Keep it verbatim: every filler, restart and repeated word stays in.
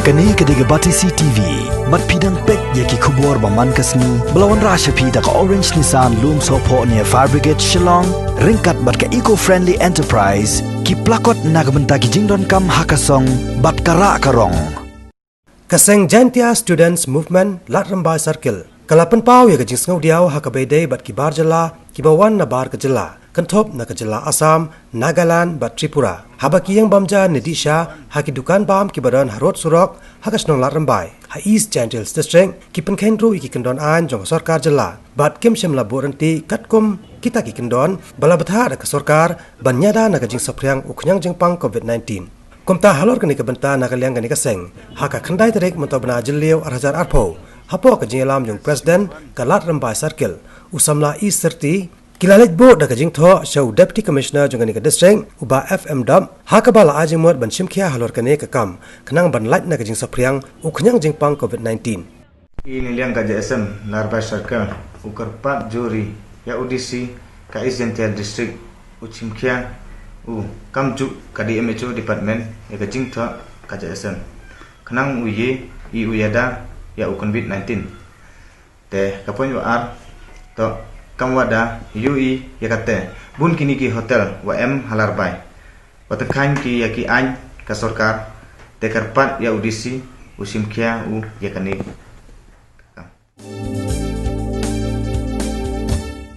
Kane ka dei ka Batesi T V, bad phi dang peit ïa ki khubor ba man ka sngi, ba la wanrah sha phi da ka Orange Nissan Lumsohphoh near Fire Brigade Shillong, ryngkat bad ka Eco Friendly Enterprise, ki plakot na ka bynta ki jingdonkam ha ka song, bad ka rah ka rong. Ka seng Jaintia Students Movement, Ladrymbai Circle, ka la pynpaw ïa ka jingsngewdiaw ha kaba ïadei bad ki bar jylla, kiba wan na bar ka jylla, kynthup na ka jylla Assam, Nagaland, bad Tripura. Haba ki ïeng bam ja ne dih sha, ha ki dukan bam kiba don harud surok, ha ka shnong Ladrymbai, ha East Jaintia Hills District, ki pynkheiñ ruh ïa ki kyndon aiñ jong ka sorkar jylla. Bad kim shym la buh ryntih katkum kita ki kyndon, ba la bthah da ka sorkar, ban ïada na ka jingsaphriang u khñiang jingpang COVID nineteen. Kumta halor kane ka bynta na ka liang kane ka seng, ha ka khyndai tarik mynta u bnai Jylliew ar hajar arphew, hapoh ka jingïalam jong President ka Ladrymbai Circle, u samla E Syrti, ki la leit buh da ka jingthoh sha u Deputy Commissioner jong kane ka district, u Bah F M Dop, ha kaba la ai jingmut ban shimkhia halor kane ka kam, khnang ban lait na ka jingsaphriang u khñiang jingpang COVID nineteen. I na liang ka J S M Ladrymbai Circle, u kyrpad jur ïa u D C ka East Jaintia District, u shimkhia u kamjooh ka D M H O department ïa ka jingthoh ka J S M, khnang u ïohi u ïada ïa u COVID nineteen. Te ka point wa ar, to kam wa da ïohi ïa kata, bun kine ki hotel wa em ha Ladrymbai, wa tyngkheiñ ki ïa ki aiñ ka sorkar, te kyrpad ïa u D C u shimkhia u ïa kane.